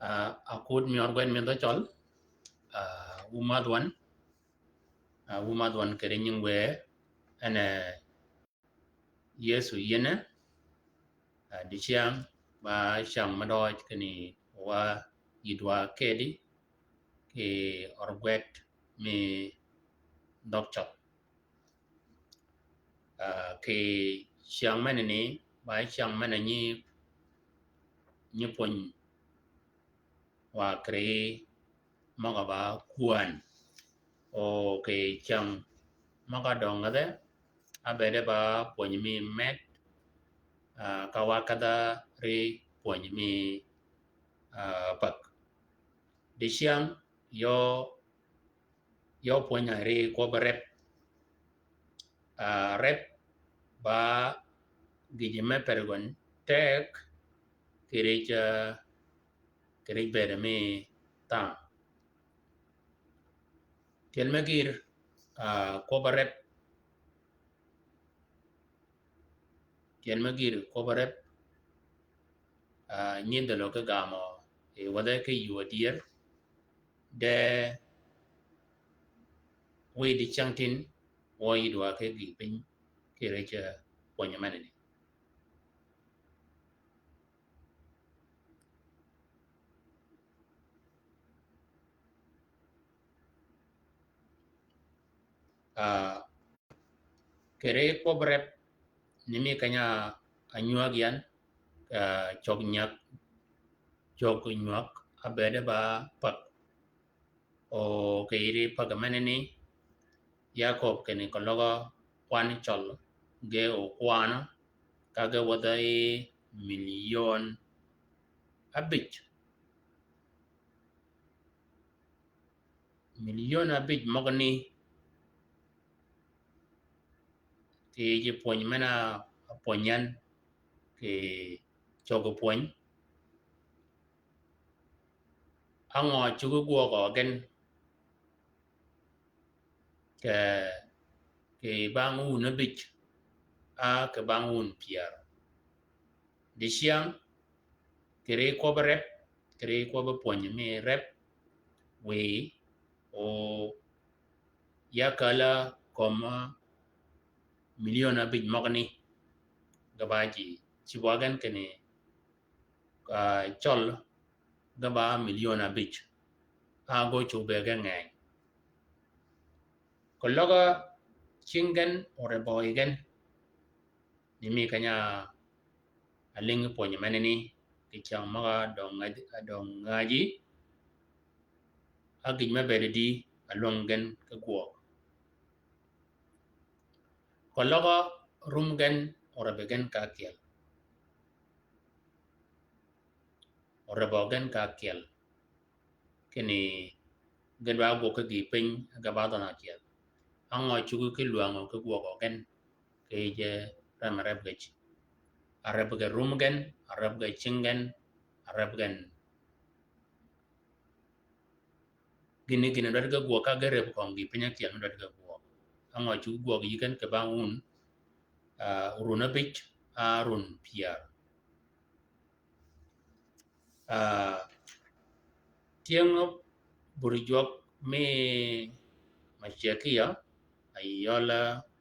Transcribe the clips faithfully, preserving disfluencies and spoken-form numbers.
Ah, akud mi ørgwen mi dhø cøl, ah, wu madh wan, ah, wu madh wan kede nying wë, en, eh, Yëso Yëne, ah, dicäng, ba cäng me døøj kinni wa yïdwa kedi, kì ørgwed mi dhøg cøl. Ah, kì cäng menani, ba cäng menani nyi, nyi pwöny wa kiri møg-a ba kwän. O kì cäng møg-a døngedhe, ábëëde ba pwöny mi med, ah, ka wa kedha ri pwöny mi, ah, päg. Dicäng yø, yø pwöny-a ri kwøbbi rep. Ah, rep ba gïjø me per gøn teg kì rij, ah, kì rij bëëde mi thaang. Tyel me gïr, ah, kwøbbi rep. Tyel me gïr kwøbbi rep, ah, nyidh lø ki gamø, eh, wädhe ki yuu adyër, de wiy dicäng tin, wø yïdwa ki gïï piny, kì rij, eh, pwöny menani. Ah, kì ri kwøbbi rep ni mi keny-a ánywäg yan, ah, cøg nyak, cøg nywäg, ábëëde ba päg. O kì ri päg menani, Yakøb kinni keløg kwan cøl ge okwanø, ka ge wädhe yi milion abij. Milion abij møgani, kì yij pwöny men-a pwöny yan, kì cøg pwöny. Á ngø cuggi gwøg gen, kì, kì bang wun abij, a kì bang wun pyär. Dicäng, kì ri kwøbbi rep, kì ri kwøbbi pwöny mi rep, wiy, o ya käl-a kömi milion abij møgani, ge ba ji, cïb wa gen kinni, ah, cøl, ge ba milion abij. A gø cuggi ge ngeny. Keløg cing gen orebø yi gen. Ni mi keny-a álïngi pwöny menani, kì cäng møg-a døng-, døng-a ji, a gïj me bëëd di, álwøng gen ki gwøg. Keløg rum gen, orebbi gen ka ákyel. Orebø gen ka ákyel. Kinni ge dwa gwøg ki gïï piny, ge ba dhanh ákyel. Á ngø cuggi ki lwängø ki gwøgø gen, kì yij rem-a reb ge ji. Areb ge rum gen, areb ge cing gen, areb gen. Gïni gïni dwaddi ge gwøg ka ge reb køng gïï piny ákyel me dwaddi ge gwøg. Á ngø cuggi gwøg yi gen kì bang wun, ah, orun abij, a run pyär. Ah, tyëng bur jwøk mi macekia, ayøl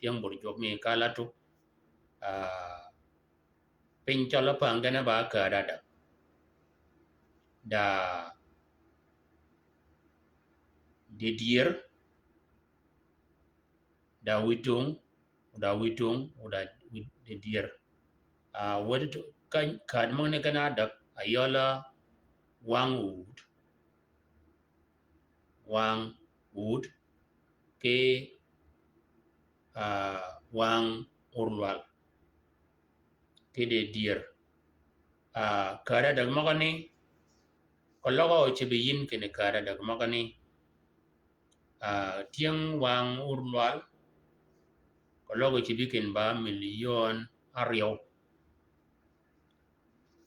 tyëng bur jwøk mi kalatu, ah, piny cøl-a päng gen ba käd adäg. Da didyër, da witung, da witung, da wi-, didyër. Ah, wädi to, ka, käd møgani gen adäg, ayøl wang wud. Wang wud, ki, ah, wang urlwal. Ki didyër. Ah, käd adäg møgani, keløg ocïbi yïn kinni käd adäg møgani. Ah, tyëng wang urlwal, keløg ocïbi kinni ba milion aryøw.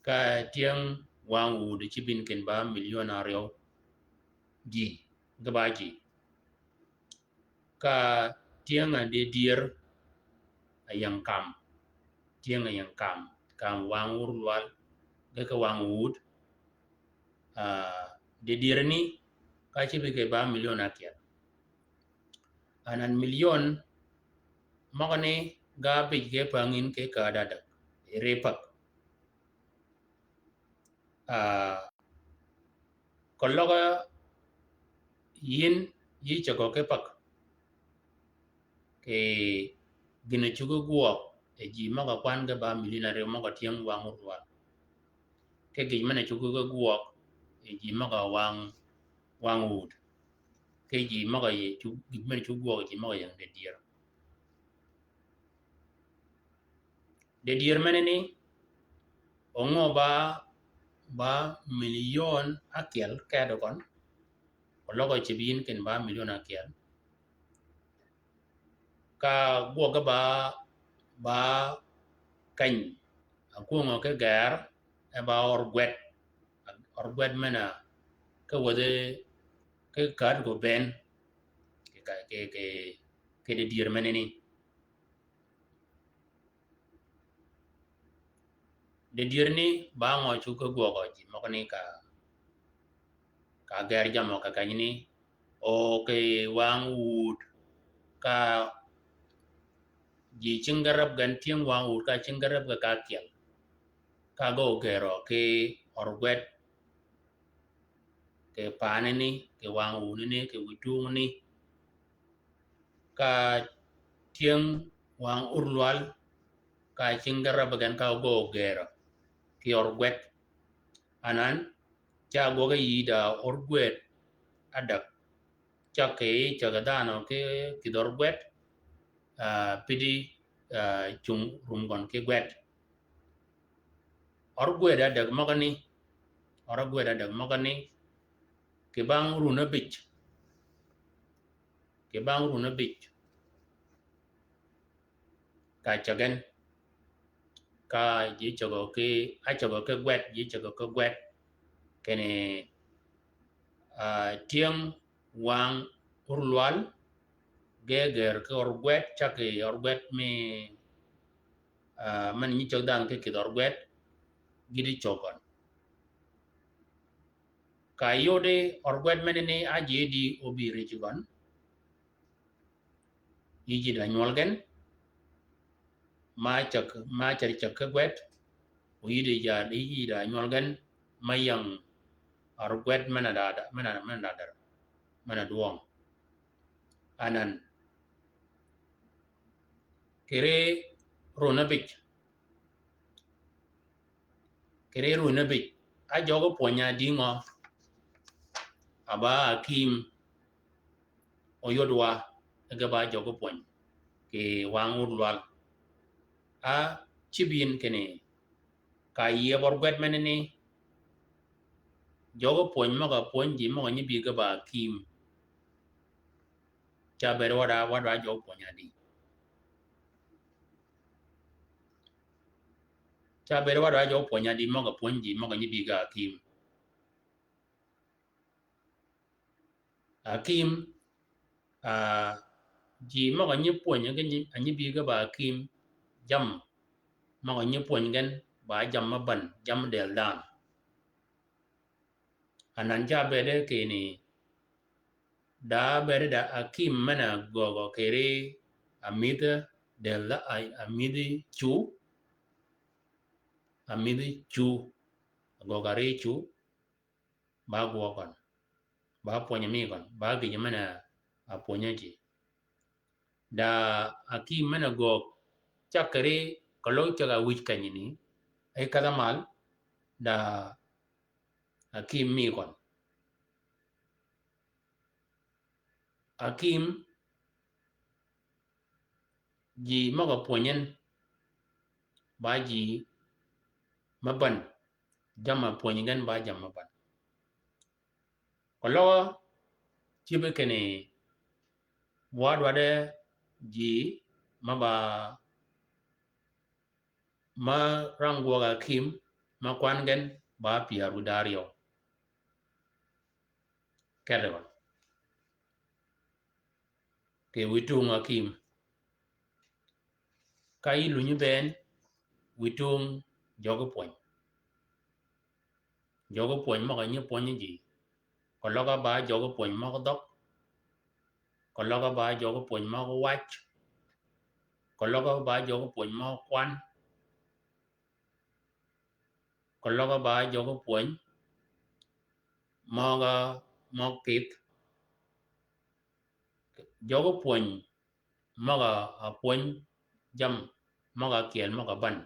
Ka tyëng wang wud cïbi yïn kinni ba milion aryøw. Ji, ge ba ji. Ka tyëng-a didyër, ayäng kam. Tyëng ayäng kam. Kam wang urlwal, ge ki wang wud. Ah, didire ni, ka cïbi kì ba milion ákyel. Anan milion møgø ni ga bïj ge pängin kì kääd ádäg, ri päg. Ah, keløg yïn yï cägø ki päg. Kì gïn-a cuggi gwøg, e ji møg-a kwan ge ba milion áryew møg-a tyëng wang wur lwal. Ki gïj men-a cuggi ge gwøg, e ji møg-a wang, wang wud. Ki ji møg-a yï cu-, gïj men-a cuggi gwøg, ji møg-a ying didyer. Didyer menani, o ngø ba, ba milion ákyel kedi gøn, o løg-a cïb yïn ken ba milion ákyel. Ka gwøg ba, ba keny, a kwöngø ki ger, e ba ør gwed, ør gwed men-a, ki wädhi, ki kääd gø ben, ki ka-, ki, ki, ki didyer menani. Didyer ni ba ngø cuggi gwøg ji møgø ni ka, ka ger jammì kì keny ni, o kì wang wud, ka ji cing ge rab gen tyëng wang wud, ka cing ge rab ge ka kyel. Ka gø gerø kì ør gwed, kì pani ni, kì wang wuni ni, kì witung ni. Ka tyëng wang wur lwal, ka cing ge rab gen ka gø gerø kì ør gwed. Anan, ca gwøg yï da ør gwed ádäg. Cäg kì cäg dhanhø ki, kì dhø ør gwed, ah, pïddi, ah, cung rum gøn ki gwed. Ør gwed ádäg møgø ni, ør gwed ádäg møgø ni, kì bang run ábïj. Kì bang run ábïj. Ka cäg gen. Ka ji cägø ki, ácägø ki gwed, ji cägø ki gwed. Kinni, ah, tyëng wang wur lwal, ge ger ki ør gwed, cäg kì ør gwed mi, ah, men nyi cäg dhanhø ki kidh ør gwed, gïti cög gøn. Ka yudi ør gwed menani a ji di óbï rïj gøn. Yï ji da nywøl gen, ma cäg, ma cäg cäg ki gwed, o yï di ja, yï ji da nywøl gen, ma ying ør gwed men-a da, men-a, men-a da der, men-a dwøng. Anan. Kì ri run ábïj. Kì ri run ábïj. A jøg pwöny-a dï ngø? A ba akïm oyodwa, e ge ba jøg pwöny kì wang wur lwal. A cïb yïn kinni, ka yïe bør gwed menani, jøg pwöny møg-a pwöny ji møg-a nyi bï ge ba akïm. Ca bëëd wa da, wa da jøg pwöny-a dï. Ca bëëd wa da jøg pwöny-a dï møg-a pwöny ji møg-a nyi bï ge akïm. Akïm, ah, ji møg-a nyi pwöny-a ge nyi, a nyi bï ge ba akïm, jammì møg-a nyi pwöny gen, ba jammì me bän, jammì dël dhanhø. Anan ca bëëde kinni, da bëëde da akïm men-a göögø kì ri amïdhi dël, a, amïdhi cu, amïdhi cu, agöög a ri cu, ba gwøg gøn, ba pwönyi mi gøn, ba gïjø men-a pwönyi ji. Da akïm men-a göög, cäg kì ri keløg cäg-a wïj kenyini, e kedh-a mal, da akïm mi gøn. Akïm, ji møg-a pwönyi en, ba ji me bän, jammì-a pwönyi gen ba jammì me bän. Keløg cïbe kinni, wa dwaddi ji me ba, me rang gwøg akïm, me kwan gen ba pyär wïdá aryøw. Kedø gøn. Kì witung akïm. Ka yï lunyi bënn, witung jøgi pwöny. Jøg-a pwöny møg-a nyi pwönyi ji. Keløg-a ba jøg-a pwöny møg dhøg. Keløg-a ba jøg-a pwöny møg wac. Keløg-a ba jøg-a pwöny møg kwan. Keløg-a ba jøg-a pwöny møg-a, møg kïdh. Jøg-a pwöny møg-a, a pwöny jammì møg-a kyel møg-a bän.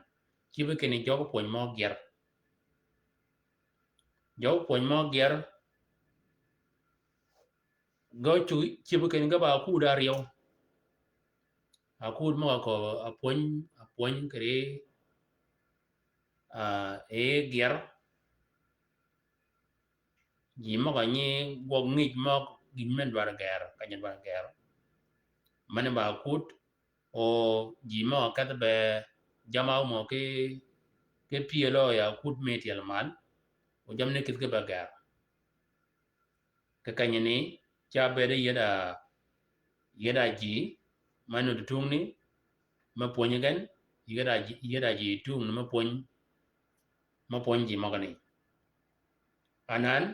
Cïb kinni jøg-a pwöny møg gyër. Jøg-a pwöny møg gyër. Ge cïb kinni ge ba akud áryew. Akud møg-a kööb a pwöny, a pwöny kidi, a, e gyër. Ji møg-a nyi gwøg ngïj møg gïn men dwaddi gër, keny-a dwaddi gër. Mani ba akud, o ji møg-a kedhi be jamm-a ámögø ki, ki pyël-a ya akud mi tyel mal, o jammì ni kïdhi ki be gër. Kì kenyani, ca bëëd yïëd a, yïëd a ji, me nuti tungni, me pwönyi gen, yïëd a ji, yïëd a ji tungni me pwöny, me pwöny ji møgani. Anan,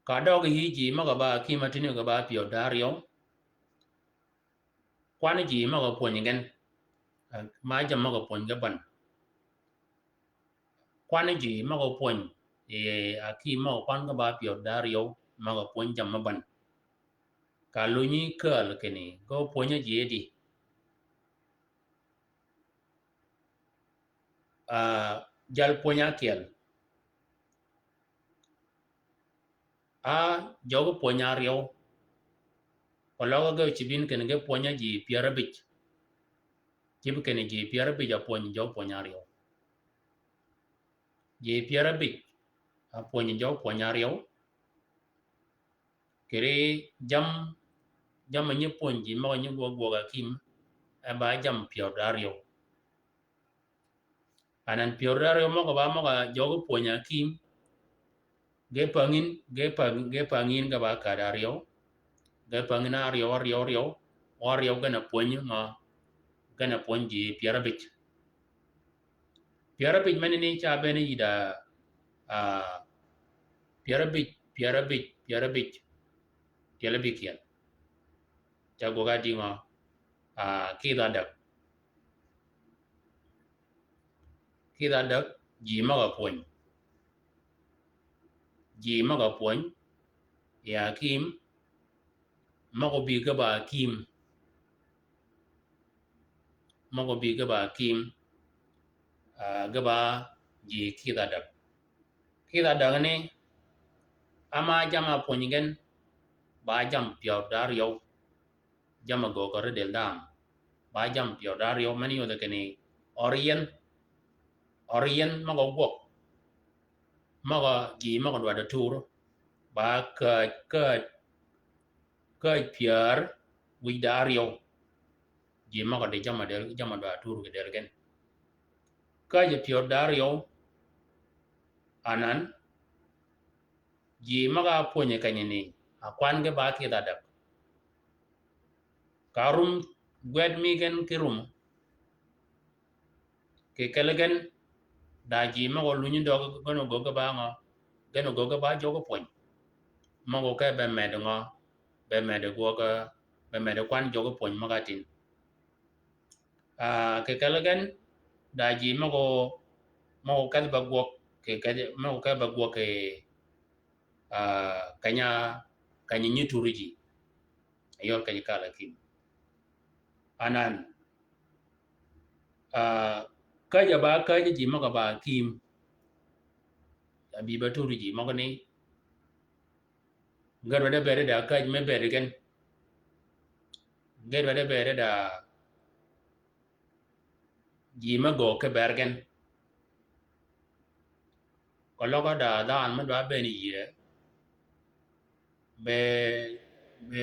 ka døg yï ji møg-a ba akïm-a tïni ge ba pyëw da áryew, kwan ji møg-a pwönyi gen, a, ma jammì møg-a pwönyi ge bän. Kwan ji møg-a pwöny, e, akïm møg-a kwan ge ba pyëw da áryew, møg-a pwöny jammì me bän. Ka lunyi kääl kinni, ge pwönyi ji di. A, jal pwöny ákyel. A, jøg-a pwöny áryew. Keløg-a ge cïb kinni ge pwönyi ji pyär ábïj. Cïb kinni ji pyär ábïj a pwöny jøg-a pwöny áryew. Ji pyär ábïj a pwöny jøg-a pwöny áryew. Kidi jammì, jammì nyi pwöny ji møg-a nyi gwøg gwøg akïm, e ba jammì pyär da áryew. Anan pyär da áryew møg-a ba møg-a jøg-a pwöny akïm. Ge pängin, ge päng-, ge pängin ge ba käd áryew. Ge pängin áryew, áryew, áryew. O áryew gen a pwönyi ngø, gen a pwönyi ji pyär ábïj. Pyär ábïj meni ni ca bëëd yïëd a, a, pyär ábïj, pyär ábïj, pyär ábïj. Tyel ábïkyel. Ca gwøg-a dïngø, a, kïdh ádäg. Kïdh ádäg, ji møg-a pwöny. Ji møg-a pwöny, ya akïm, møg-a óbï ge ba akïm. Møg-a óbï ge ba akïm, a, ge ba ji kïdh ádäg. Kïdh ádäg ni, ama jamm-a pwönyi gen, ba jammì pyär da áryew. Jamm-a göög kì ri dël dhanhø. Ba jammì pyär da áryew, meni yodhi kinni, orïen, orïen møg-a gwøg. Møg-a ji møg-a dwaddi tur. Ba käj, käj, käj pyär wïj da áryew. Ji møg-a di jamm-a dël, jamm-a dwaddi tur kì dël gen. Käj pyär da áryew. Anan, ji møg-a pwönyi kenyani, a kwan ge ba kïdh ádäg. Ka rum gwed mi gen ki rum. Kì kelli gen, da ji møg-a lunyi døg gen ogöggi ba ngø, gen ogöggi ba jøg-a pwöny. Møg-a ke be med ngø, be med gwøg, be med kwan jøg-a pwöny møg-a tïn. A, kì kelli gen, da ji møg-a, møg-a kedhi be gwøg, kì kedhi, møg-a kedhi be gwøg kì, a, keny-a, keny-a nyi turi ji. Yøl keny-a kal akïm. Anan, a, käj-a ba käj ji møg-a ba akïm. Abï ba turi ji møgani. Ge dwaddi bëëd da käj me bëëd gen. Ge dwaddi bëëd da ji me göög ki ber gen. Keløg-a da dhanhø me dwa bëën yïe. Be, be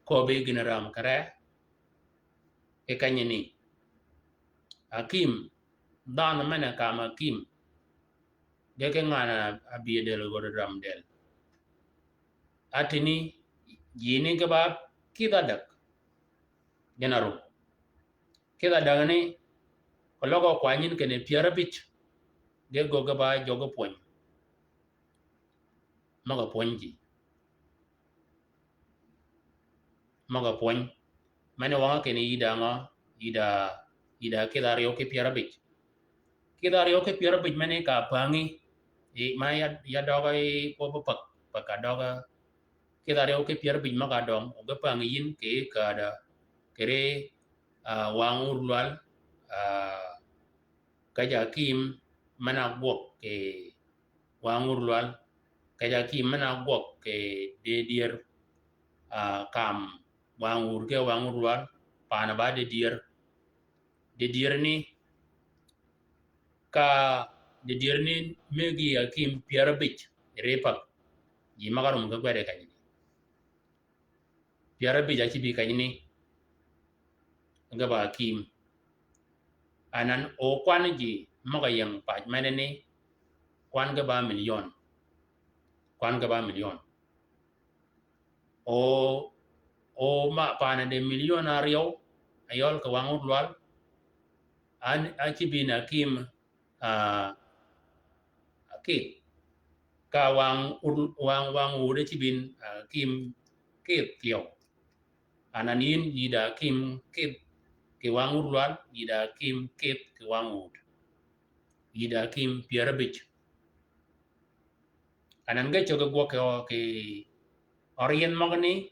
köbbi gïn räm kì ree. Kì kenyani. Akïm, dhanhø men-a kam akïm. Ge ki ngan-a abï dël gød räm dël. Atini, ji ni ge ba kïdh ádäg. Gen a rum. Kïdh ádäg ni, keløg-a kwanyin kinni pyär ábïj. Ge gøggi ba jøggi pwöny. Møg-a pwöny ji. Møg-a pwöny. Mene wøng-a kinni yïddi ngø, yïddi, yïddi kidh áryew ki pyär ábïj. Kidh áryew ki pyär ábïj mene ka pängi, i, ma ya, ya døg-a i kwøbbi päg, päg ka døg-a. Kidh áryew ki pyär ábïj møg-a døng, o ge pängi yïn kì kädø, kì ri, ah, wang wur lwal, ah, käjj-a akïm men-a gwøg kì wang wur lwal, käjj-a akïm men-a gwøg kì didyer, ah, kam wang wur ge wang wur lwal, pan-a ba didyer. Didyer ni, ka didyer ni megi akïm pyär ábïj, ri päg. Ji møg-a rum ge gwed kenyi ni. Pyär ábïj ácïbi kenyi ni. Ge ba akïm. Anan o kwan ji møg-a ying pac mene ni, kwan ge ba milion. Kwan ge ba milion. O, o ma pan-a di milion áryew, ayøl kì wang wur lwal. An, ácïbi ni akïm, ah, akïm. Ka wang wur, wang, wang wur ácïbi ni, ah, akïm kïdh kyew. Anan yïn yïddi akïm kïdh kì wang wur lwal, yïddi akïm kïdh kì wang wur. Yïddi akïm pyär ábïj. Anan ge cøggi gwøg kì, kì øryen møgani,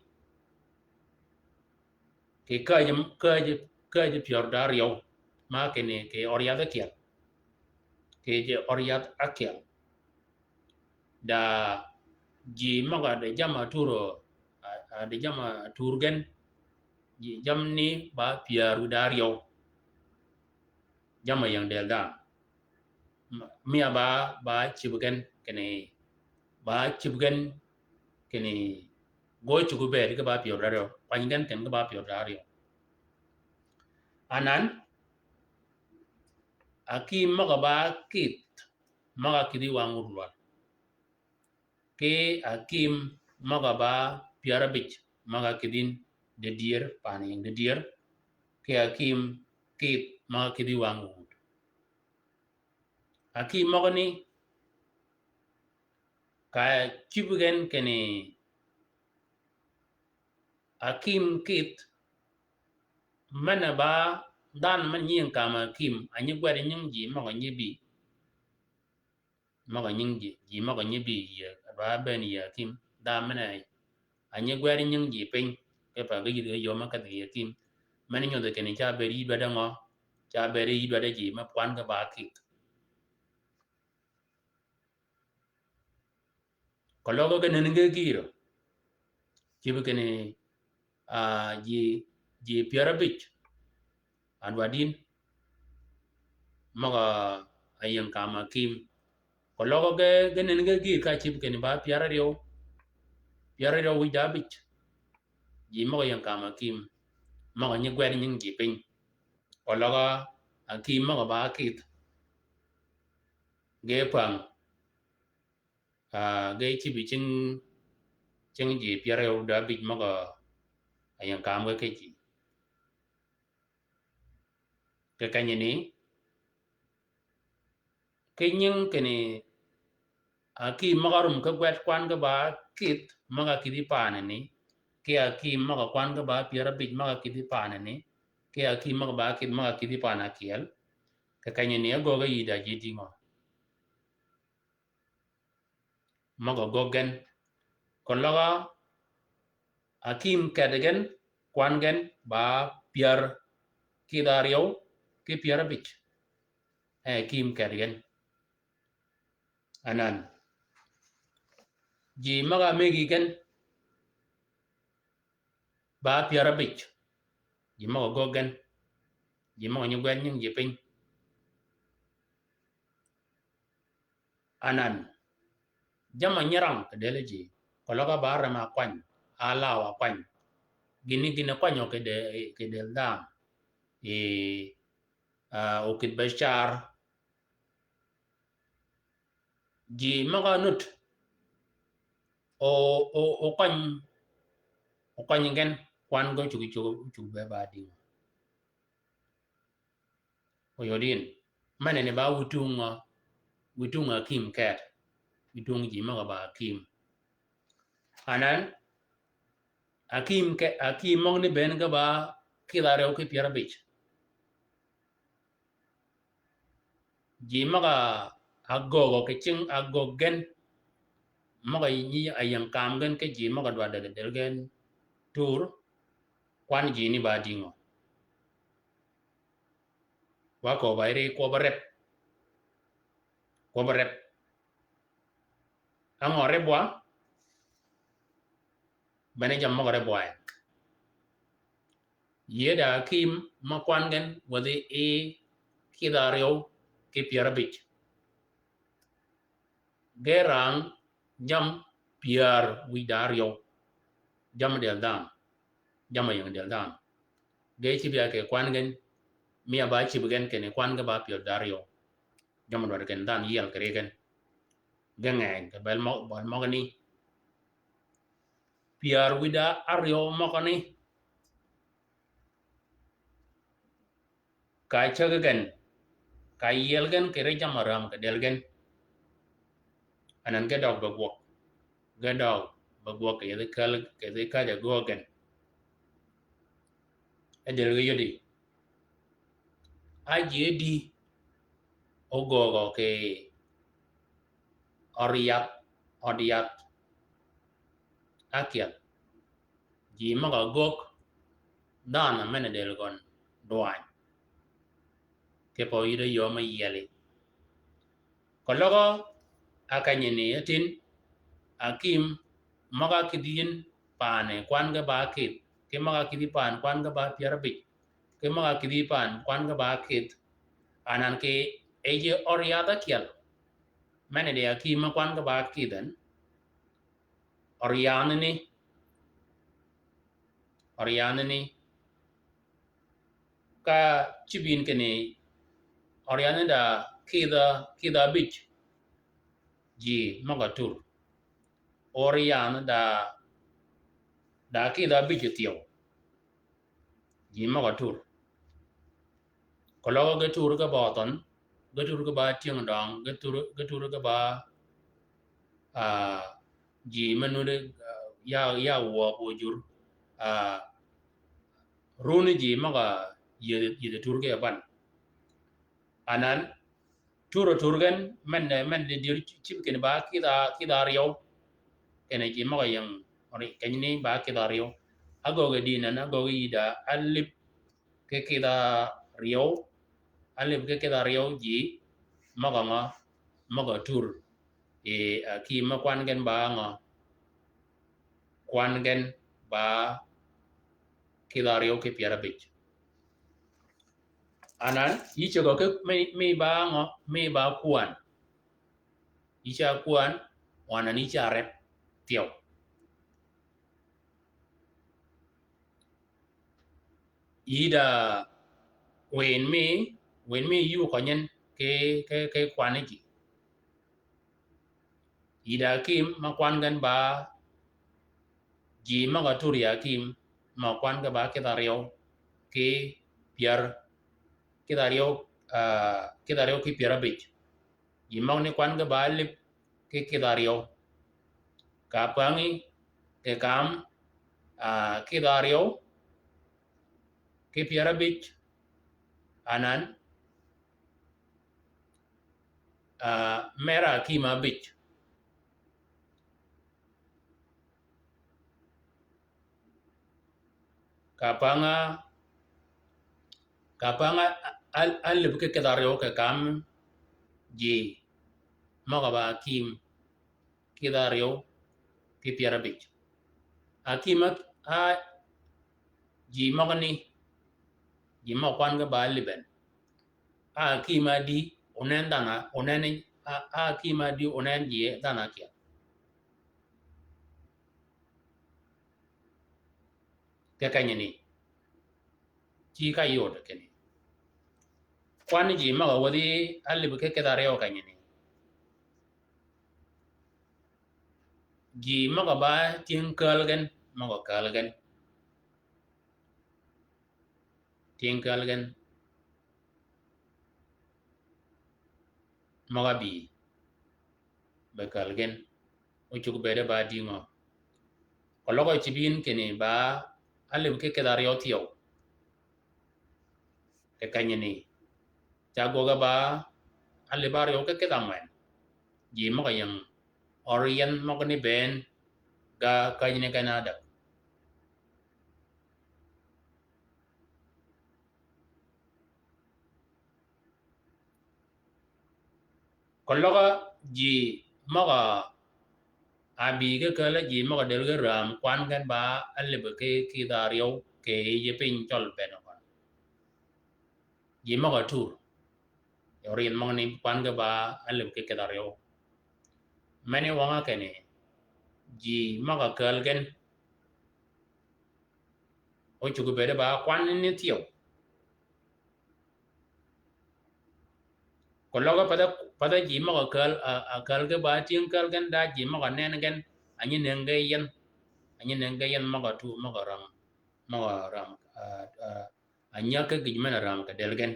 kì käjji, käjji, käjji pyär da áryew, ma kinni kì øryath ákyel. Kì ji øryath ákyel. Da ji møg-a de jamm-a tur, a, a de jamm-a tur gen, ji jamm ni ba pyär wïdá áryew. Jamm-a ying del dhanhø. M-, mi a ba, ba cïb gen kinni, ba cïb gen kinni, gø cuggi bëëd ge ba pyär da áryew, kwany gen kinni ge ba pyär da áryew. Anan, akïm møg-a ba kïdh, møg-a kïdhi wang wur lwal. Ki akïm møg-a ba pyär ábïj, møg-a kïdhi didyer, pan-a ying didyer. Ki akïm kïdh, møg-a kïdhi wang wud. Akïm møgani, ka cïb gen kinni akïm kïdh, men-a ba dhanhø men nyi ying kam akïm, a nyi gwed nying ji møg-a nyi bï. Møg-a nying ji, ji møg-a nyi bï yie, ba bëën yie akïm, dhanhø men-a, a nyi gwed nying ji piny, ki pa ge yïdhi ge yöm-a kedhi yie akïm. Men nyodhi kinni ca bëëd yï dwaddi ngø, ca bëëd yï dwaddi ji me kwan ge ba kïdh. Keløg ge nenni ge gïïrø. Cïb kinni, ah, ji, ji pyär ábïj. Adwadin. Møg-a ying kam akïm. Keløg ge, ge nenni ge gïïr ka cïb kinni ba pyär áryew. Pyär áryew wïj da ábïj. Ji møg-a ying kam akïm. Møg-a nyi gwed nying ji piny. Keløg akïm møg-a ba kïdh. Ge pang. Ah, ge cïbi cing, cing ji pyär áryew da ábïj møg-a ying kam ge ki ji. Kì kenyi ni, ki nying kinni, akïm møg-a rum ki gwed kwan ge ba kïdh, møg-a kïdhi panani, ki akïm møg-a kwan ge ba pyär ábïj, møg-a kïdhi panani, ki akïm møg-a ba kïdh, møg-a kïdhi pan-a ákyel. Kì kenyi ni, agöggi yïddi ji dïngø. Møg-a göggi gen. Keløg akïm kedhi gen, kwan gen, ba pyär kïdhi áryew, ki pyär ábïj. E, akïm kedhi gen. Anan. Ji møg-a megi gen, ba pyär ábïj. Ji møg-a göggi gen. Ji møg-a nyi gwed nying ji piny. Anan. Jamm-a nyirang kì dël ji. Keløg ba rem-a kwany. Alaw-a kwany. Gïn-a, gïn-a kwanyø kì dë-, kì dël dhanhø. I, ah, okïdhi be car. Ji møg-a nud. O, o, okwany, okwany gen kwan ge cuggi, cuggi, cuggi be ba dïng. Oyod yïn. Menani ba wïtung ngø. Wi tung akïm ket. Wi tung ji møg-a ba akïm. Anan, akïm ke, akïm møgani bënn ge ba kïdh áryew ki pyär ábïj. Ji møg-a ágögø kì cing ágög gen. Møg-a nyi áyäng kam gen ki ji møg-a dwaddi del gen tur. Kwan ji ni ba dïngø? Wa köbba yiri kwøbb-a reb. Kwøbb-a reb. Á ngø reb wa? Bene jammì møg-a reb wa en. Yïe da akïm mø kwan gen wäthi i kïdh áryew ki pyär ábïj. Ge rang jammì pyär wïj da áryew. Jammì del dhanhø. Jammì áyäng del dhanhø. Ge cïb ya kì kwan gen, mi a ba cïb gen kinni kwan ge ba pyär da áryew. Jammì dwaddi kinni dhanhø yiel kì ri gen. Ge ngeny kì bel møg, bel møgani. Pyär wïj da áryew møgani. Ka cägi gen, ka yiel gen kì ri jammì räm kì del gen. Anan ge døg be gwøg. Ge døg be gwøg kì yethi käl, kì yethi käjj-a göög gen. E del ge yodi. Á ji ádï ógögø kì ød yath, ød yath ákyel. Ji møg-a göög, dhanhø men-a del gøn dwany. Kipe oyïddi yöö me yieli. Keløg á kenyani átin, akïm møg-a kïdhi yïn paani kwan ge ba kïdh, ki møg-a kïdhi paani kwan ge ba pyär ábïj, ki møg-a kïdhi paani kwan ge ba kïdh. Anan kì yij ød yath ákyel. Men-a di akïm mø kwan ge ba kïdh en. Ød yanhani. Ød yanhani. Ka cïb yïn kinni ød yanhani da kïdh, kïdh ábïj. Ji møg-a tur. Ød yanhani da, da kïdh ábïj thyew. Ji møg-a tur. Keløg ge tur ge ba thønh, ge tur ge ba tyëng døng, ge tur, ge tur ge ba, ah, ji me nuti, ah, ya, ya wøg wø jur, ah, runi ji møg-a yïdhi, yïdhi tur ge ban. Anan, tur tur gen, men, men di dir cïb kinni ba kïdh á, kïdh áryew. Kinni ji møg-a ying, kenyani ba kïdh áryew. Ágöggi dï nan, ágöggi yïdda álïb ki kïdh áryew. Álïb ki kïdh áryew ji møg-a ngø, møg-a tur. E, akïm mø kwan gen ba ngø? Kwan gen ba kïdh áryew ki pyär ábïj. Anan, yï cägø ki mi, mi ba ngø, mi ba kwan. Yï ca kwan, anan yï ca reb thyew. Yïdda win mi, win mi yï ókønyen ki, ki, ki kwan ji. Yïdda akïm mø kwan gen ba ji møg-a tur yi akïm mø kwan ge ba kïdh áryew ki pyär, kïdh áryew, ah, kïdh áryew ki pyär ábïj. Ji møgani kwan ge ba álïb ki kïdh áryew. Ka pängi kì kam, ah, kïdh áryew ki pyär ábïj. Anan, ah, mer akïm ábïj. Ka pänga, ka pänga a, a, álïb ki kïdh áryew kì kam ji møg-a ba akïm kïdh áryew ki pyär ábïj. Akïm a, a, ji møgani, ji møg-a kwan ge ba álïb en. A akïm ádï, onen dhanhø, onen, a, a akïm ádï, onen ji dhanhø ákyel. Kì kenyani. Ci ka yod kinni. Kwan ji møg-a wäthi álïb ki kïdh áryew kenyani. Ji møg-a ba tyëng käl gen, møg-a käl gen. Tyëng käl gen. Møg-a bï. be käl gen. O cuggi bëëde ba dïngø? Keløg cïb yïn kinni ba álïb ki kïdhi aryøw thyew. Kì kenyini, ca gwøge ba álïb aryøw ki kïdhi angwen. Ji møg-a ying øri yien møgani bënn ga käjjini gen ádäg. Keløg ji møg-a bï ki käl, ji møg-a dël ki rääm kwan gen ba álïb ki kïdhi aryøw kì yij piny cøl bënn gøn. Ji møg-a tur, yø rin møgani kwan gen ba álïb ki kïdhi aryøw. Meni wøng-a kinni, ji møg-a käl gen, o cuggi bëëde ba kwanani thyew. Keløg path-a, path-a ji møg-a käl, a, a käl gen ba tïng käl gen da ji møg-a nen gen, a nyi nëngi gen yien, a nyi nëngi gen yien møg-a tu, møg-a ram, møg-a ram, a, a, a nyäg ki gïj men-a ram kì dël gen.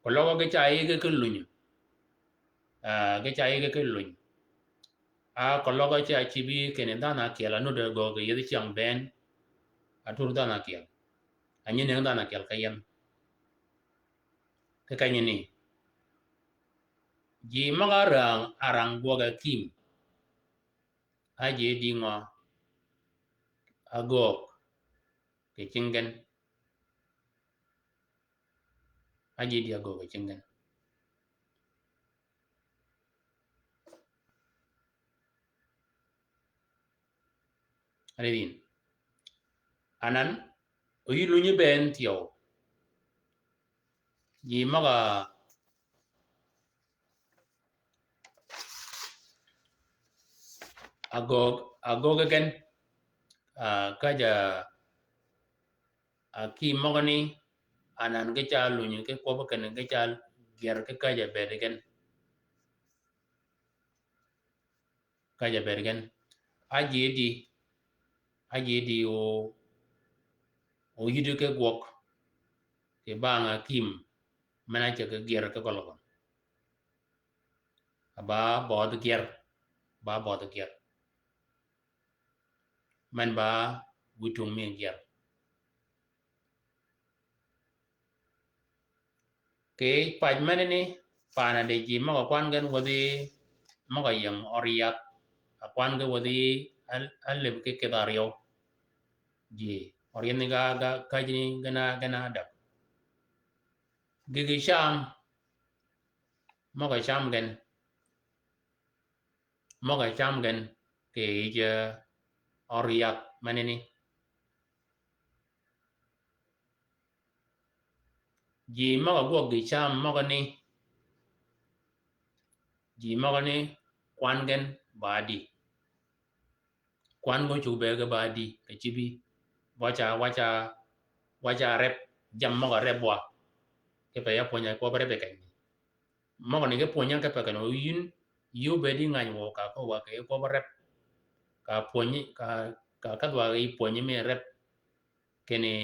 Keløg ge ca yïge ki luny. A, ge ca yïge ki luny. A, keløg ca cïb yï kinni dhanhø ákyel a nudd-a göög kì yethi cyäng bënn. A tur dhanhø ákyel. A nyi nëngi dhanhø ákyel ki yien. Kì kenyini, ji møg-a rang, a rang gwøg akïm. A ji dïngø? Agöög kì cing gen. A ji dï agöög kì cing gen. Ane din. Anan, o yï lunyi bënn thyew. Ji møg-a agöög, agöög gen, a, käjj-a, akïm møgani, anan ge ca lunyi ki kwøbbi kinni ge ca gyër ki käjj-a bëëd gen. Käjj-a bëëd gen. A ji dï, a ji dï o, o yïddi ki gwøg kì bang akïm men-a ceg ki gyër ki gøl gøn. A ba bødh gyër, ba bødh gyër. Men ba witung mi gyër. Kì pac menani, panani ji møg-a kwan gen wäthi møg-a ying øri yath, a kwan gen wäthi al-, álïb ki kïdhi aryøw. Ji øri yien ni ga, ga, käjjini gen a, gen ádäg. Gïg cam, møg-a cam gen, møg-a cam gen kì yij øri yath menani. Ji møg-a gwøg gï cam møgani, ji møgani kwan gen ba dï. Kwan gen cuggi bëëd ge ba dï, kì cïbï. Wa ca, wa ca, wa ca rep, jammì møg-a rep wa. Kipe ya pwöny-a kwøb rep yi kenyi. Møgani ge pwöny-a kipe kenyi o yïn, yï obëëd yi ngäny wø ka kööb wa kì kwøb rep. Ka pwönyi, ka, ka kadh wa yi pwönyi mi rep. Kinni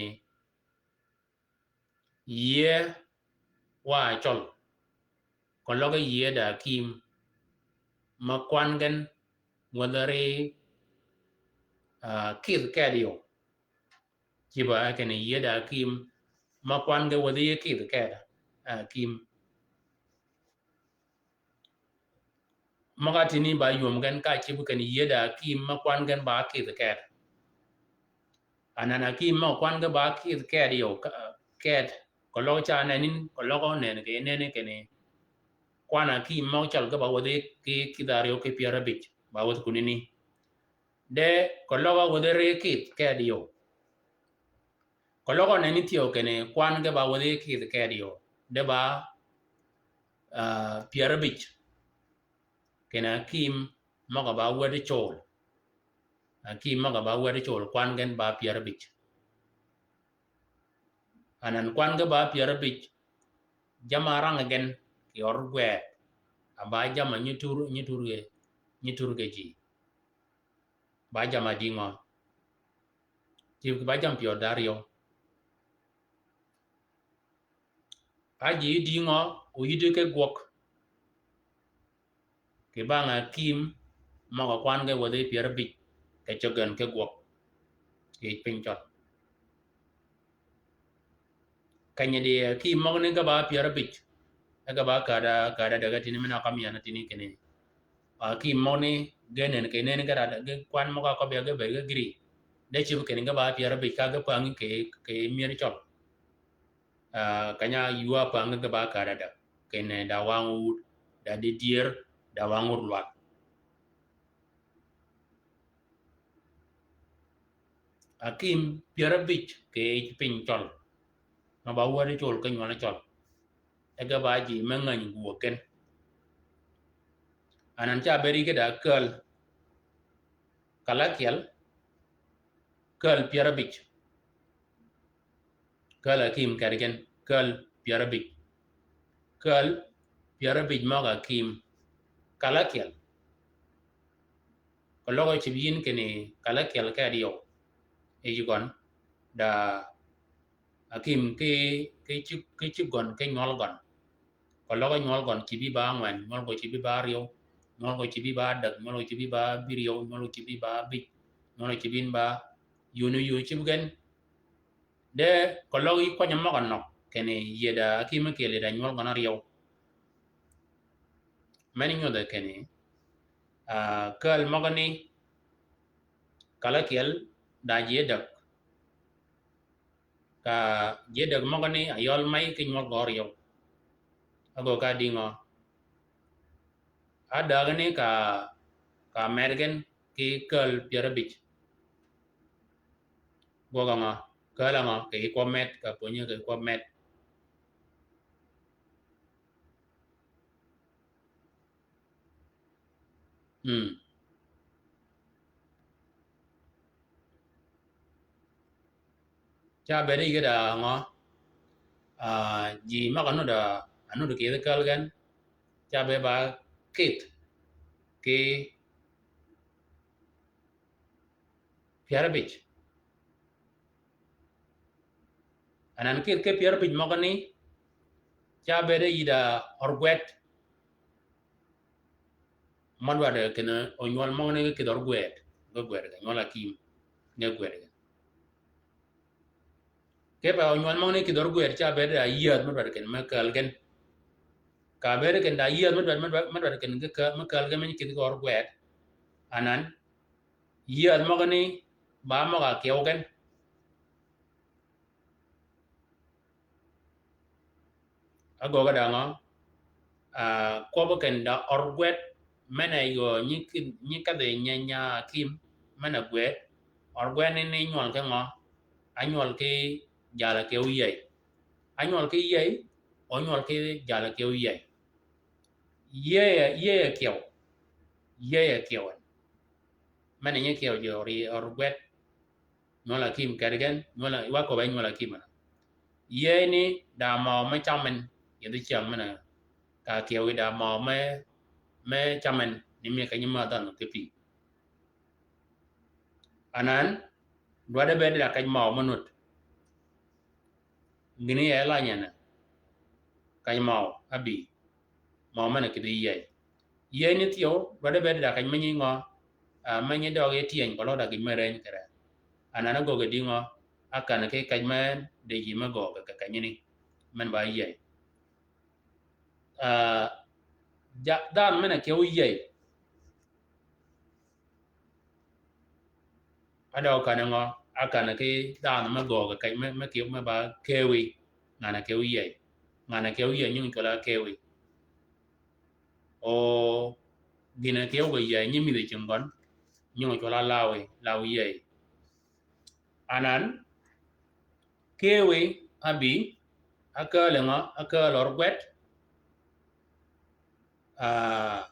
yïëy wa cøl. Keløg yïëy da akïm ma kwan gen wäthi ri, a, kïdhi kedi yø. Cïba kinni yïëy da akïm ma kwan gen wäthi kïdhi kedi, a, akïm. Møg-a tïni ba ywöm gen ka cïb kinni yïëy da akïm ma kwan gen ba kïdhi kedi. Anan akïm møg-a kwan gen ba kïdhi kedi yø, ka, kedi. Keløg ca nenni, keløg nen kì nenni kinni kwan akïm møg-a cøl gen ba wäthi ki kïdhi aryøw ki pyär abïj, ba wäthi kunini. De keløg wäthi ri kïdhi kedi yø. Keløg nenni thyew kinni kwan gen ba wäthi kïdhi kedi yø. De ba, a, pyär abïj. Kinni akïm møg-a ba wäthi col. Akïm møg-a ba wäthi col kwan gen ba pyär abïj. Anan kwan gen ba pyär abïj, jamm-a rang gen kì ød gwed, a ba jamm-a nyi tur, nyi tur ge, nyi tur ge ji. Ba jamm-a dïngø? Cïb kì ba jamm pyär da aryøw. A ji dïngø oyïddi ki gwøg kì bang akïm møg-a kwan ge wäthi pyär ábïj kì cøggi gen ki gwøg kì yij piny cøl. Keny-a di akïm møgani ge ba pyär ábïj, e ge ba käda, käda däg tïni men-a kømmi yan tïni kinni. Akïm møgani ge nen kì nen ge rad, ge kwan møg-a købbi ge bed ge gïri. De cïb kinni ge ba pyär ábïj ka ge pängi kì, kì myër cøl. Ah, keny-a yuu apängi ge ba käda däg. Kinni da wang wud, da dï dyër, da wang wud lwak. Akïm pyär ábïj kì yij piny cøl. Mø ba wädi col ki nywøl cøl. E ge ba ji me ngäny gwög gen. Anan ca bedi ki da käl. Kalakyel, käl pyär ábïj. Käl akïm kedi gen, käl pyär ábïj. Käl pyär ábïj møg-a akïm. Kalakyel. Keløg cïb yïn kinni kalakyel kedi yøw. Yij gøn, da akïm ki, ki cïb, ki cïb gøn, ki nywøl gøn. Keløg nywøl gøn cïbi ba ángwen, nywøl gø cïbi ba áryew, nywøl gø cïbi ba ádäg, nywøl gø cïbi ba ábïryew, nywøl gø cïbi ba ábïj, nywøl gø cïbi ba ábïj. Yuni yuu cïb gen. De keløg yï kwany møg-a nøg, kinni yie da akïm ákyel yie da nywøl gøn áryew. Men nyudhe kinni, ah, käl møgani, kalakyel, da ji ádäg. Ka ji ádäg møgani ayøl mey ki nywøl gø áryew. Agöggi ka dïngø. Ádägani ka, ka med gen ki käl pyär ábïj. Gwøg angø, käl angø, kì kwøb med, ka pwönyi kì kwøb med. Mm. Ca bedi ki da ngø, ah, ji møg-a nudd-a, a nudd-a kïdhi käl gen, ca bedi ba kïdh ki pyär ábïj. Anan kïdh ki pyär ábïj møgani, ca bedi yï da ørgwed. Mø dwaddi kinni onywøl møgani ge kïdhi ørgwed, ge gwed gen, nywøl akïm, ge gwed gen. Kipe onywøl møgani kïdhi ørgwed ca bedi da yïädh mø dwaddi kinni me käl gen. Ka bedi kinni da yïädh mø dwaddi, mø dwaddi, mø dwaddi kinni ge käl, me käl gen men kïdhi ki ørgwed. Anan, yïädh møgani ba møg-a kyew gen. Agöggi da ngø, ah, kwøbbi kinni da ørgwed, men-a yø nyi ki, nyi kedhi nyi nya akïm, men-a gwed, ørgwedani ni nywøl ki ngø, ánywøl ki jal-a kyew yïëy. Ánywøl ki yïëy, ónywøl ki jal-a kyew yïëy. Yïëy, yïëy kyew, yïëy kyew en. Men-a nyi kyew ji ørgwed. Nywøl akïm kedi gen, nywøl, wa köbbi nywøl akïm anan. Yïëyni da møw me cam en, yïdhi cyäng men-a. Ka kyewi da møw me, me cam en, ni mi kenyi mädh dhanhø ki pï. Anan, dwaddi bedi da keny møw me nudd. Gïni e lany en, keny møw, ábï. Møw men-a kïdhi yïëy. Yïëyni thyew, dwaddi bedi da keny me nyi ngø, ah, me nyi døøg yi tyëny, keløg da gïn me reny kere. Anan agöggi dïngø, ákän ki keny me di ji me göög kì kenyani. Men ba yïëy. Ah, ja, dhanhø men-a kyew yïëy. Ádøøg kän ngø, ákän ki dhanhø me göög keny me, me kyew me ba kewi, ngan-a kew yïëy. Ngan-a kew yïëy nying cwøl-a kewi. O gïn-a kyew kì yïëy nyi mïdhi cinggøn, nying cwøl-a lawi, lawi yïëy. Anan, kewi, ábï, ákääl ngø, ákääl ørgwed. Ah,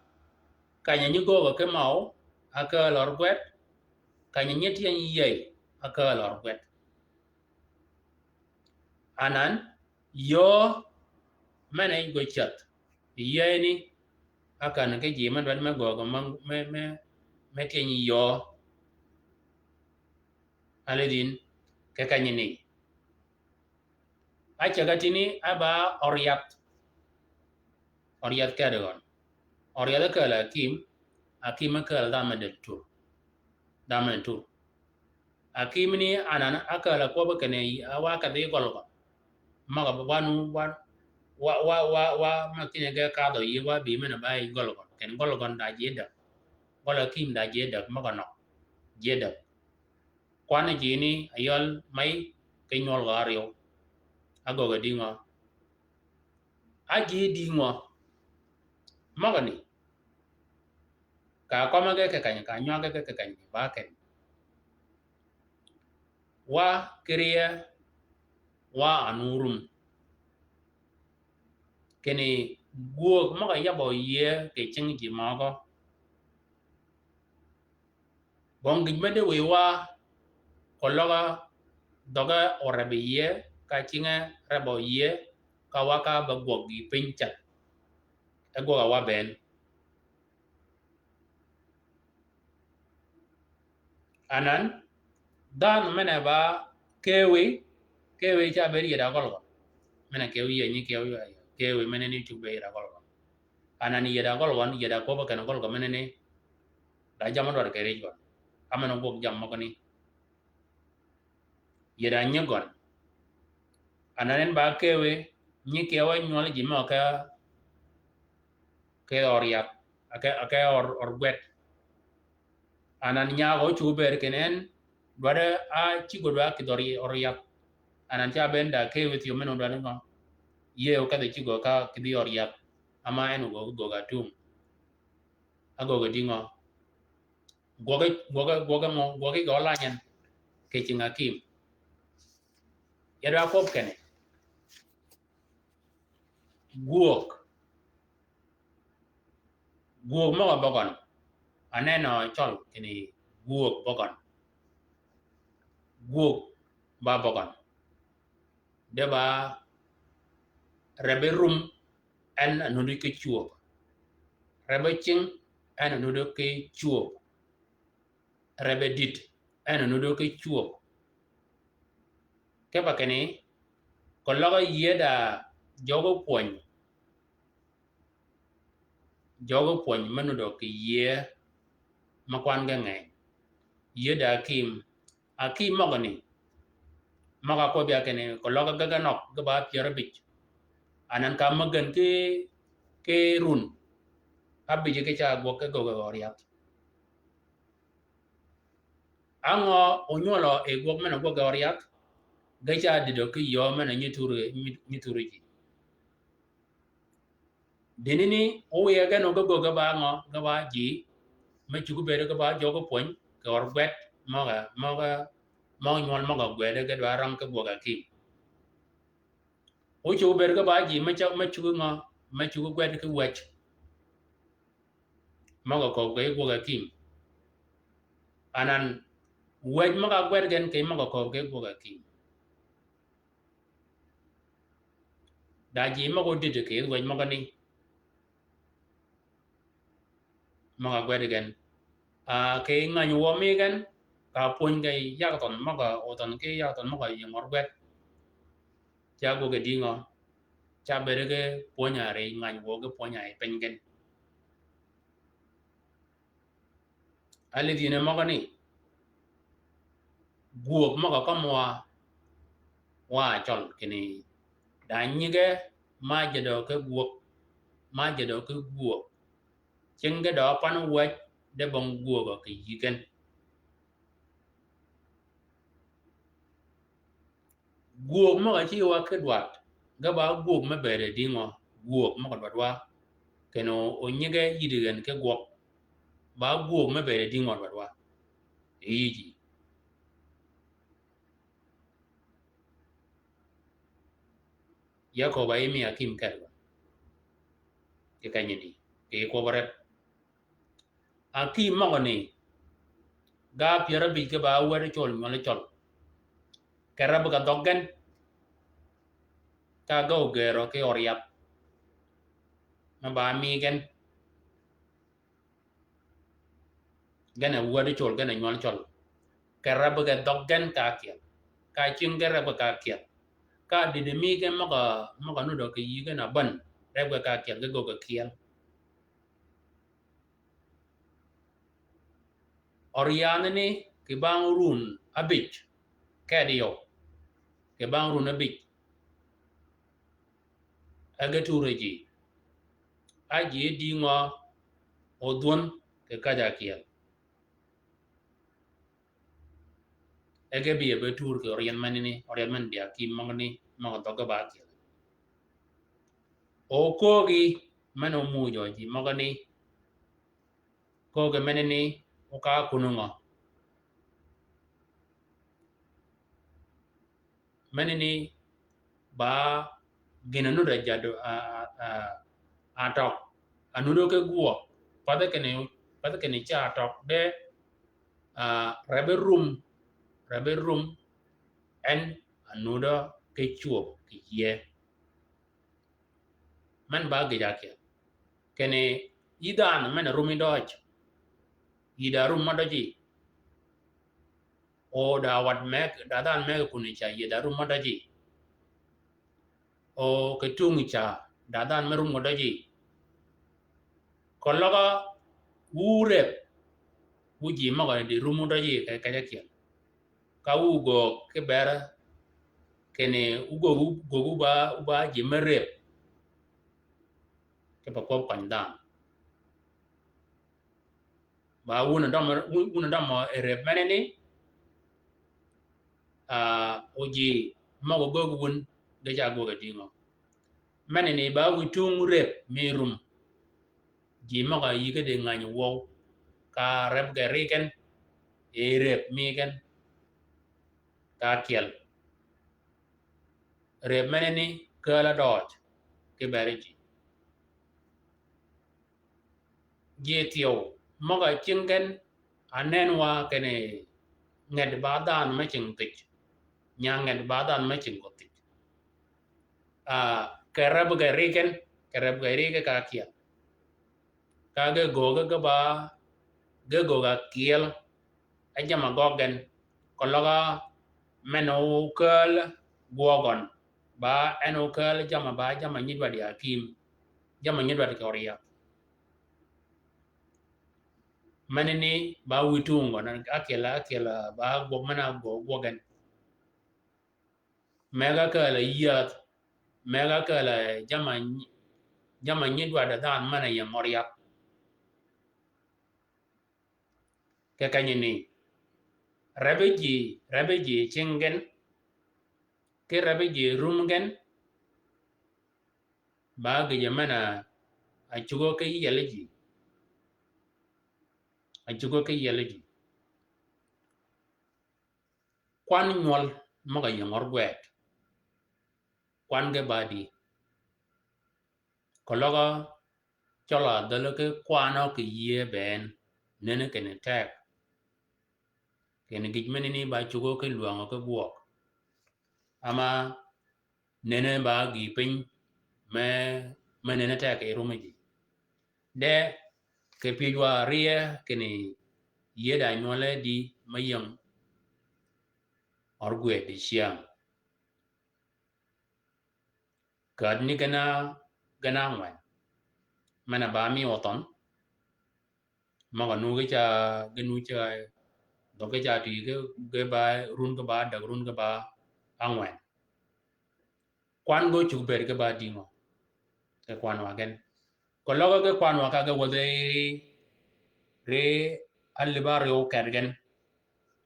kany-a nyi göög ki møw, ákääl ørgwed. Kany-a nyi tyëny yïëy, ákääl ørgwed. Anan, yöö men-a yij gø ceth. Yïëyni, ákän ki ji me dwaddi me göög me, me, me, me tyëny yöö. Alidhin, ki kenyani. Áceg-a tïni, a ba øryath. Øryath kääd gøn. Øryath ákääl akïm, akïm ákääl dha me del tur. Dha me del tur. Akïm ni anan ákääl akwøb kinni, a wa kedhi gøl gøn. Møg-a wa nu, wa, wa, wa, wa, wa, ma kinni ge kadhø yie wa bï men-a ba yij gøl gøn. Kinni gøl gøn da ji ádäg. Gøl akïm da ji ádäg, møg-a nøg. Ji ádäg. Kwan ji ni ayøl mey ki nywøl gø áryew. Ágöggi dïngø? Áji dïngø? Møgani. Ka kømmi ge kì keny, ka nywage ge kì keny, ba ken. Wa ki rye, wa anurum. Kinni gwöög møg-a yabbø yie kì cing ji møgø. Bong gïj me di wiy wa, ko løg-a dhøgge orebbi yie, ka cinge rebbø yie, ka wa ka be gwøg gï piny ceth. E gwøg-a wa bënn. Anan, dhanhø men-a ba kewi, kewi ca bëëd yïëd agøl gøn. Men-a kewi yie nyi kewi, kewi men-a ni cuggi bëëd yïëd agøl gøn. Anan yïëd agøl gøn, yïëd akwøb ken gøl gøn men-a ni. Da jammì dwaddi kì rij gøn. Ka men-a gwøg jammì møgani. Yïëd anyïg gøn. Anan en ba kewi, nyi kewi nywøl ji mø ke, ke øryath, ke, ke ør, ørgwed. Anan nyagø ócuggi bëëd kinni en, dwaddi a ciggi dwa kidhi ør, øryath. Anan ca bënn da kewi thyew men-a dwaddi ngø. Yie okedhi ciggi ka kidhi øryath. Ama en ogöggi, göggi atung. Agöggi dïngø? Gwøggi, gwøggi, gwøggi ngø, gwøggi gø lany en. Kì cing akïm. Ya dwa kwøb kinni. Gwöög. Gwöög møg-a bøgøn. Aneno cøl kinni gwöög bøgøn. Gwöög ba bøgøn. De ba rebbi rum en a nuddi ki cwöb. Rebbi cing en a nuddi ki cwöb. Rebbi dit en a nuddi ki cwöb. Kipe kinni, ko løg-a yïëd a jøgi pwöny. Jøgi pwöny me nuddi kì yïëd me kwan ge ngeny. Yïëd a akïm. Akïm møgani. Møg-a kwøb ya kinni, ko løg-a ge ge nøg, ge ba pyär abïj. Anan ka me gen ki, ki run. Abïj ki ca gwøg ki göggi øryath. Á ngø onywøl yi gwøg men-a gwøg øryath, ge ca dïdø ki yöö men-a nyi thur, nyi, nyi thur ji. Dini ni, owiye gen o ge göggi ba ngø, ge ba ji, me cuggi bëëd ge ba jøgi pwöny, kì ørgwed, møg-a, møg-a, møg-a nywøl møg-a gwed ge dwa rang ki gwøg akïm. Ócuggi bëëd ge ba ji me ca, me cuggi ngø, me cuggi gwed ki wäj. Møg-a kööb kì gwøg akïm. Anan wäj møg-a gwed gen kì møg-a kööb kì gwøg akïm. Da ji møg-a ódïddi kì wäj møgani. Møg-a gwed gen. A, kì ngäny wø mi gen, ka pwöny kì yag thønh møg-a, o thønh ki yag thønh møg-a ying ørgwed. Ca gwøg dïngø? Ca bëëd ki pwöny a ri ngäny wø ki pwöny a yi piny gen. Alidhi ni møgani, gwöög møg-a kømmi wa, wa cøl kinni, da nyige ma jedø ki gwöög, ma jedø ki gwöög. Cing ge dø pan wäj de bong gwöög kì yï gen. Gwöög møg-a cï wa ki dwaddi, ge ba gwöög me bëëd dïngø, gwöög møg-a dwaddi wa, kinni o, o nyige yïddi gen ki gwøg, ba gwöög me bëëd dïngø dwaddi wa. Yï ji. Yakob a yimi akïm kedø. Kì kenyini, kì kwøb reb. Akïm møgani, ga pyär abïj ge ba wäd cøl nywøl cøl. Kì reb ga dhøg gen. Ka ge ogërø ki øryath. Me ba mi gen. Gen a wäd cøl, gen a nywøl cøl. Kì reb ge dhøg gen ka kyel. Ka cing ge reb ka kyel. Ka dïdï mi gen møg-a, møg-a nuddø kì yï gen abän, reb ge ka kyel, ge gøggi kyel. Øryanhani kì bang run ábïj, kediyø, kì bang run ábïj. E ge turø ji. A ji dï ngø odhwøn kì käjj-a kyel. E ge bï e be tur kì øryanhani, øryanhani dya ki møgani, møg-a dhøggi ba kyel. O köögi men-a omujø ji møgani, köögi menani oka kunungø. Menani ba gïn-a nuddø jadø, a, a, a, atøg. Anuddø ki gwøg. Pathi kinni, pathi kinni ca atøg de, a, rebbi rum, rebbi rum, en anuddø ki cwöb kì yïe. Men ba gïj-a kyel. Kinni yï dhanhø men-a rumi døj. Yï da rum mø døji. O da wat meg, da dhanhø meg kunni ca yï da rum mø døji. O kì tungi ca, da dhanhø me rum mø døji. Keløg-a wu reb, wu ji møg-a dï rum mø døji kì, kì käjj-a kyel. Ka wu göög ki ber, kinni wu göög, wu göög wu ba, wu ba ji me reb. Kipe kwøb køny dhanhø. Ba wun a dømø, wun, wun a dømø e reb menani, a, o ji møg-a göög wun, ge ca gwøg-a dï ngø. Menani ba wiy tung reb mi rum. Ji møg-a yï ge dï ngänyi wøw. Ka reb ge ri gen, e reb mi gen. Ka kyel. Reb menani kääl-a døøj, ki beri ji. Ji thyew, møg-a cing gen, anen wa kinni nget ba dhanhø me cing thij. Nya nget ba dhanhø me cing ko thij. A, kì reb ge ri gen, kì reb ge ri gen ka kyel. Ka ge göög ge ba, ge göög-a kyel, e jamm-a gøggi gen, keløg-a men-a okääl gwøg gøn, ba en okääl jamm-a ba jamm-a nyi dwaddi akïm, jamm-a nyi dwaddi kì øryak. Menani ba wiy tung gøn, ákyel, ákyel ba gwøg men-a gwøg, gwøg gen. Meg-a kääl-a yïädh, meg-a kääl-a jamm-a nyi, jamm-a nyi dwaddi dhanhø men-a ying øryak. Kì kenyani, rebbi ji, rebbi ji cing gen, ki rebbi ji rum gen, ba gïjø men-a, a cugø ki yieli ji. A cugø ki yieli ji. Kwan nywøl møg-a ying ørgwed. Kwan ge ba dï. Keløg-a cøl-a dhäli ki kwanø kì yïe bënn, nenni kinni teg. Kinni gïj menani ba cugø ki lwängø ki gwøg. Ama nenni ba gïï piny me, me nenni teg kì rumi ji. De, kì pyëj wa árye kinni yïe da nywøle dï me ying ørgwed diceng. Käddi ni gen a, gen a ángwen. Men-a ba mi othøn. Møg-a nu ge ca, ge nu ca, dhøg ge ca tï ge, ge ba, run ge ba, däg run ge ba, ángwen. Kwan ge ócuggi bëëd ge ba dïngø? Kì kwan wa gen. Keløg ge kwan wa ka ge wädhi ri, ri alïb áryew ked gen.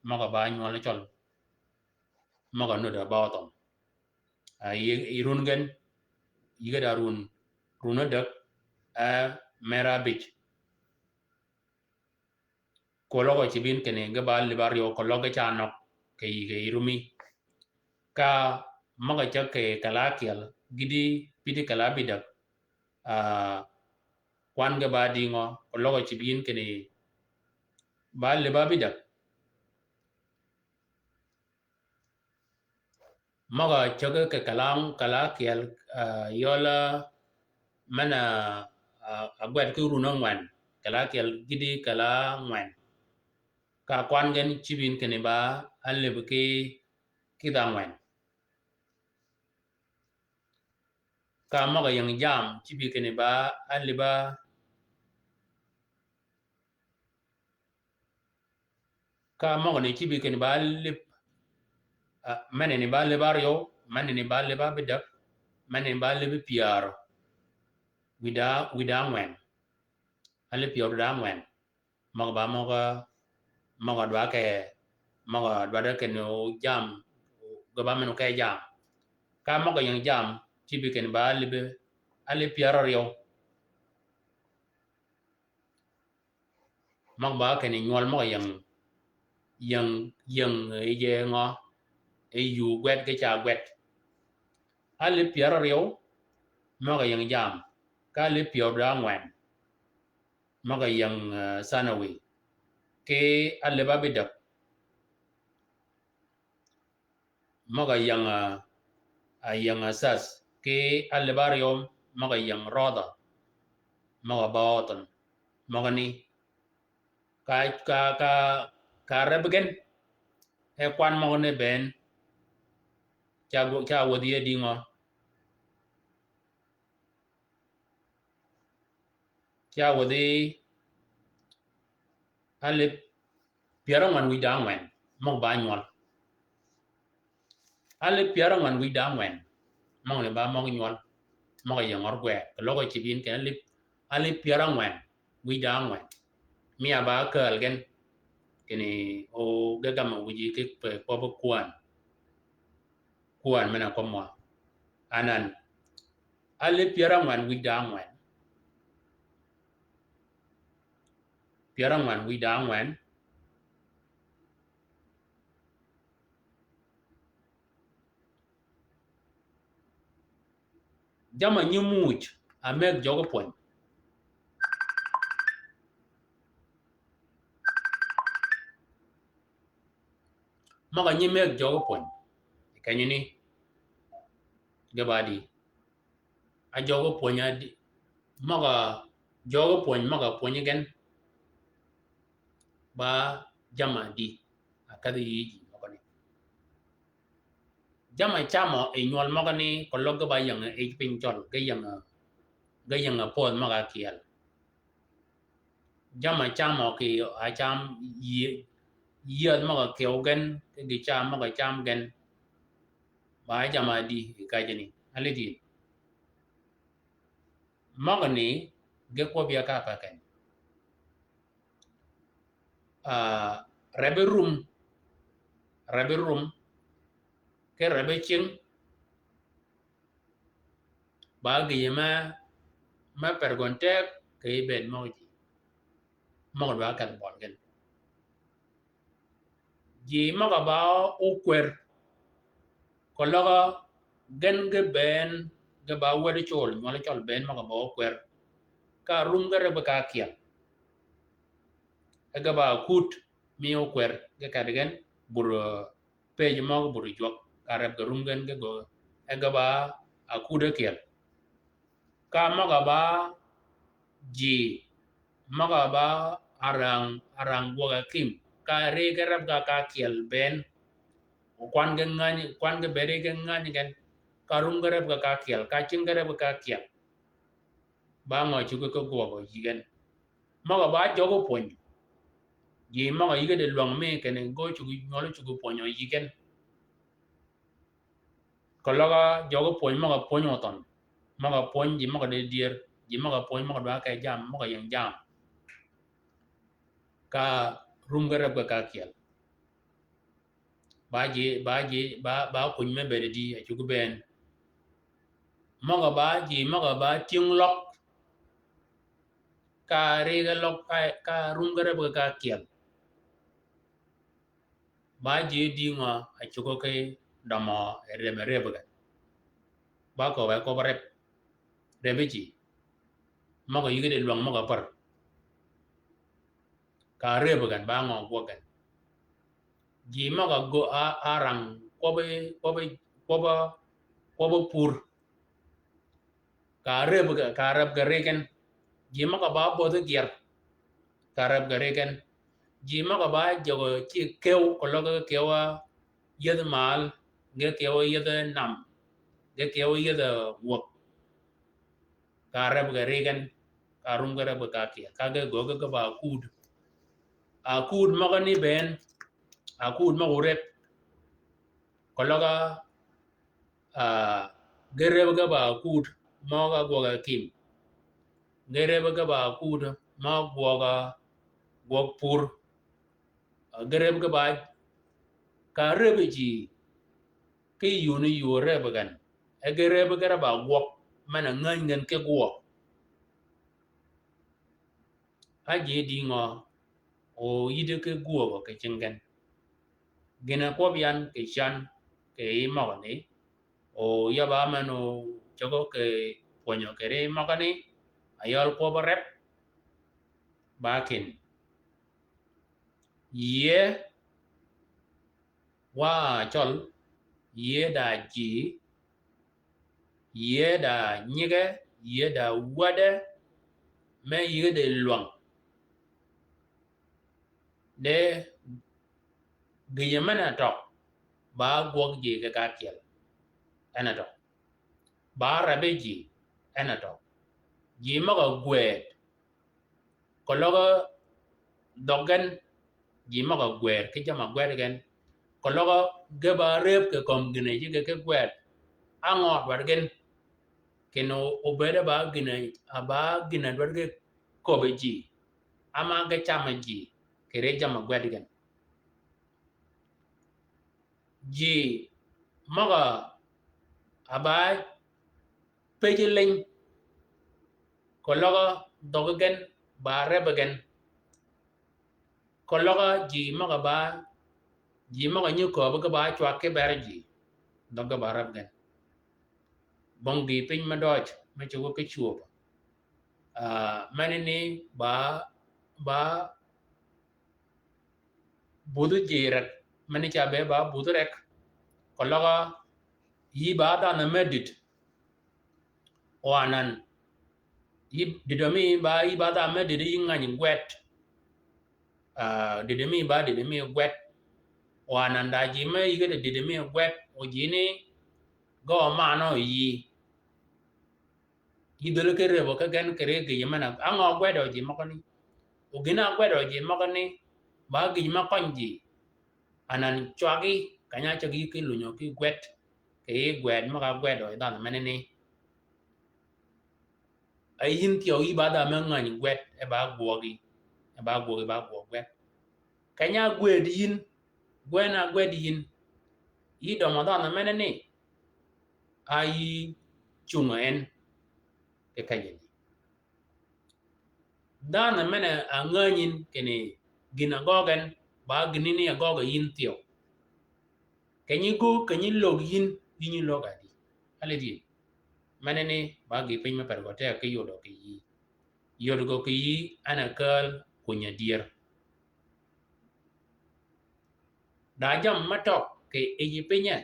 Møg-a ba nywøl cøl. Møg-a nudd-a ba othøn. A, yï, yï run gen, yï ge da run, run ádäg, a, mer ábïj. Keløg cïb yïn kinni ge ba alïb áryew keløg ge ca nøg, kì yï, kì yï rumi. Ka møg-a cäg kì kelli ákyel, gïti, pïti kelli ábïdäg. A, kwan ge ba dïngø, keløg cïb yïn kinni ba alïb ábïdäg. Møg-a cäg kì kelli, kelli ákyel, a, yøl, a, men-a, a, ágwed ki run ángwen, kelli ákyel gïti kelli ángwen. Ka kwan gen cïb yïn kinni ba alïb ki, ki dhangwen. Ka møg-a ying jam, cïbi kinni ba álïb-a. Ka møgani cïbi kinni ba álïb, ah, menani ba álïb áryew, menani ba álïb ábïdäg, menani ba álïb pyär. Wïdá, wïdá ángwen. Álïb pyär wïdá ángwen. Møg-a ba møg-a, møg-a dwa ke, møg-a dwa de kinni jam, ge ba men ke jam. Ka møg-a ying jam, cïbi kinni ba álïb, álïb pyär áryew. Møg-a ba kinni nywøl møg-a ying, ying, ying, ying ngø, yï yuu gwed ge ca gwed. Álïb pyär áryew, møg-a ying jam, ka álïb pyär wïdá ángwen. Møg-a ying, eh, sanawi. Ki álïb ábïdäg. Møg-a ying, eh, a ying asas. Ki álïb áryew, møg-a ying rodha. Møg-a ba øthøn. Møgani. Ka, ka, ka, ka reb gen. E kwan møgani bënn. Ca gw-, ca wädhi e dïngø. Ca wädhi álïb pyär ángwen wïdá ángwen, møg-a ba nywøl. Álïb pyär ángwen wïdá ángwen, møgani ba møg nywøl, møg-a ying ørgwëg, keløg cïbi kinni álïb, álïb pyär ángwen wïdá ángwen. Mia ba kääl gen, kinni o ge gam-a wïji ki pe kwøbbi kwän. Kwän men-a kwøb mwa. Anan. Álïb pyär ángwen wïdá ángwen. Pyär ángwen wïdá ángwen. Jamm-a nyi muuj, a mëgg jøgi pwöny. Møg-a nyi mëgg jøgi pwöny. Kenyani. Ge ba di. A jøgi pwöny a di. Møg-a jøgi pwöny, møg-a pwönyi gen. Ba jamm-a di. A kadhi yï ji møgani. Jamm-a camø yi nywøl møgani, keløg ge ba ying yij piny cøl, ge ying, ge ying pödh møg-a kyel. Jamm-a camø kì a cam yï-, yïëdh møg-a kyew gen, ki gi cam møg-a cam gen. Ba jamm-a di yi kajani, a lidh yïn. Møgani, ge kwøb ya ka ka ken. Ah, rebbi rum, rebbi rum, ki rebbi cing, ba gïje me, me per gøn teg kì yij bëëd møg ji. Møg dwa kedh bøl gen. Ji møg-a ba ókwër. Keløg gen ge bënn, ge ba wädi col, nywøl cøl bënn møg-a ba ókwër. Ka rum ge rebbi ka kyel. E ge ba akud, mi ókwër, ge kedhi gen, bur, eh, pëjji møg bur jwøk, ka reb ge rum gen ge gø, e ge ba akud e kyel. Ka møg-a ba ji, møg-a ba arang, arang gwøg a kim. Ka ri ge reb ga ka kyel bënn. Kwan ge ngänyi, kwan ge bëri ge ngänyi gen. Ka rum ge reb ga ka kyel, ka cing ge reb ga ka kyel. Ba ngø cuggi ki gwøg yï gen. Møg-a ba jøgi pwöny. Ji møg-a yïge di lwäng mi kinni gø cuggi nywøl cuggi pwöny yï gen. Keløg jøgi pwöny møg-a pwöny óthøn. Møg-a pwöny ji møg-a di dyër. Ji møg-a pwöny møg-a dwa ke jam, møg-a ying jam. Ka rum ge reb ge ka kyel. Ba ji, ba ji, ba, ba kuny me bëëd di, a cuggi bënn. Møg-a ba ji, møg-a ba tyëng løg. Ka ri ge løg, ka, ka rum ge reb ge ka kyel. Ba ji di ngø a cuggi ki dømø e rem e reb gen. Ba köbbe kwøb reb. Reb ji. Møg-a yïge di lwäng møg-a pär. Ka reb gen, ba ngø gwøg gen. Ji møg-a gø a, arang kwøbbi, kwøbbi, kwøbbi, kwøbbi pur. Ka reb ge, ka reb ge ri gen. Ji møg-a ba bödhi gyër. Ka reb ge ri gen. Ji møg-a ba jøgi ci kew, keløg ge kew a yïëdh mal, ge kew yïëdh nam, ge kew yïëdh wäg. ka reb ge ri gen, ka rum ge reb ge ka kyel, ka ge göög ge ba akud. Akud møgø ni bënn, akud møgø oreb. Keløg, ah, ge reb ge ba akud møg-a gwøg akim. Ge reb ge ba akud møg-a gwøg, gwøg pur. Ah, ge reb ge ba, ka reb ji ki yuni yuu reb gen. E ge reb ge reb ba gwøg, men-a ngäny gen ki gwøg. A ji dïngø, o yïddi ki gwögø kì cing gen. Gïn-a kwøb yan kì can kì yi møgø ni, o yab-a men-a cögø kì pwönyø kì ri møgø ni, ayøl kwøb reb, ba kin. Yie, wa cøl, yie da ji, yie da nyige, yie da wäde, me yie de lwäng. De gïje men-a tøg, ba gwøg ji ki ka kyel. En a tøg. Ba rebbi ji, en a tøg. Ji møg-a gwëd. Keløg dhøg gen, ji møg-a gwër ki jamm-a gwed gen. Keløg ge ba reb kì kömi gïn-a ji ge ki gwed. Á ngø dwaddi gen. Kinni obëëd a ba gïn-a, a ba gïn-a dwaddi ge köbbi ji. Ama ge cammì ji, kì ri jamm-a gwed gen. Ji møg-a ba pëjji liny, keløg dhøggi gen, ba rebbi gen. Keløg ji møg-a ba, ji møg-a nyi köbbi ge ba cwag ki ber ji, dhøggi ba rebbi gen. Bong gïï piny me døj, me cuggi ki cwöb. Ah, meni ni ba, ba budhi ji rek, meni ca be ba budhi rek, keløg yï ba dhanhø me dïd. O anan, yï dïdø mi ba, yï ba dhanhø me dïd yï ngäny gwed. Ah, dïdø mi ba, dïdø mi gwed. O anan da ji me yïge de dïdø mi gwed, o ji ni gø manø yï. Yï dhöli ki rebo ki gen kì ri gïje men-a, á ngø gwedø ji møgø ni. O gïn-a gwedø ji møgø ni, ba gïj me køny ji. Anan cwaggi, keny-a ceg yï ki lunyo ki gwed, kì yï gwed møg-a gwedø yi dhanhø meni ni. A yïn thyew yï ba dhanhø me ngäny gwed, e ba gwøgi, e ba gwøgi, ba gwøg gwed. Keny-a gwed yïn, gwen-a gwed yïn, yï dømø dhanhø meni ni, a yï cungø en kì kenyi ni. Dhanhø men-a ngänyi kinni gïn-a gøggi en, ba gïn-a ni a gøggi yïn thyew. Kenyi gø, kenyi lög yïn, yïn nyi lög adi. Alidhi. Meni ni, ba gïï piny me per gø te ki yodø kì yï. Yodø gø kì yï, en a kääl kuny-a dyër. Da jammì me tøg kì yij pinye,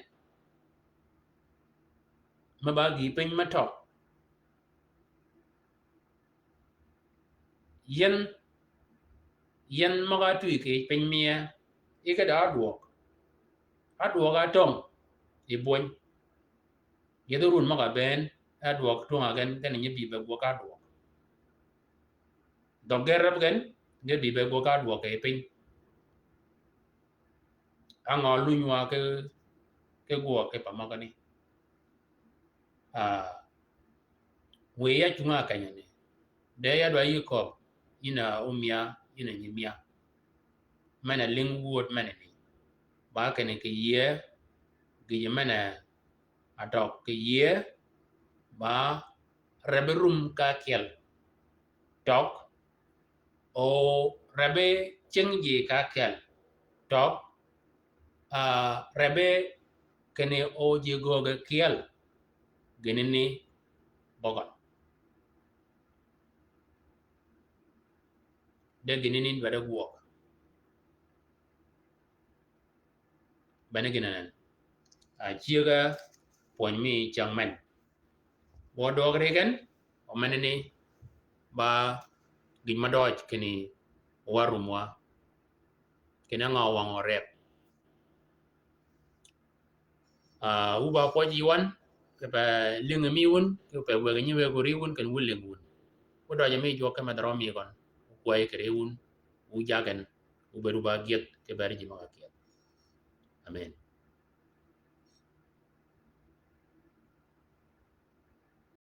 me ba gïï piny me tøg. Yen, yen møg-a twi kì yij piny mie, yï ki da ádwøg. Ádwøg átöng yi bwöny. Yethi run møg-a bënn, ádwøg twöng-a gen, gen nyi bï be gwøg ádwøg. Dhøg gen reb gen, gen bï be gwøg ádwøg kì yij piny. Á ngø lunywa ki, ki gwøg ki pa møgani. Ah, wiy ya cunga kenyani. De ya dwa yï köbbi, yïn a omia, yïn a nyimia. Men-a lïng wöd menani. Ba kinni kì yïe, gïjø men-a tøg kì yïe, ba rebbi rum ka ákyel. Tøg, o rebbi cing ji ka ákyel. Tøg, ah, rebbi kinni o ji gööge kyel. Gïnani bøgøn. De gïnani dwaddi gwøg. Bene gïn anan. Ah, cyëg-a pwöny mi cäng men. Wa dwøg ri gen, o menani ba gïn me døøj kinni wa rumwa. Kinni ngø wang oreb. Ah, wu ba pwøj yi wan, kipe lïngi mi wun, kipe wëggi nyi wëggi ri wun, ken wun lïngi wun. Wu døjø mi jwøk ki medh rømi gøn, wu kwäyi kì ri wun, wu jagen, wu bed wu ba gyëdh, ki beri ji møg-a kyëdh. Amen.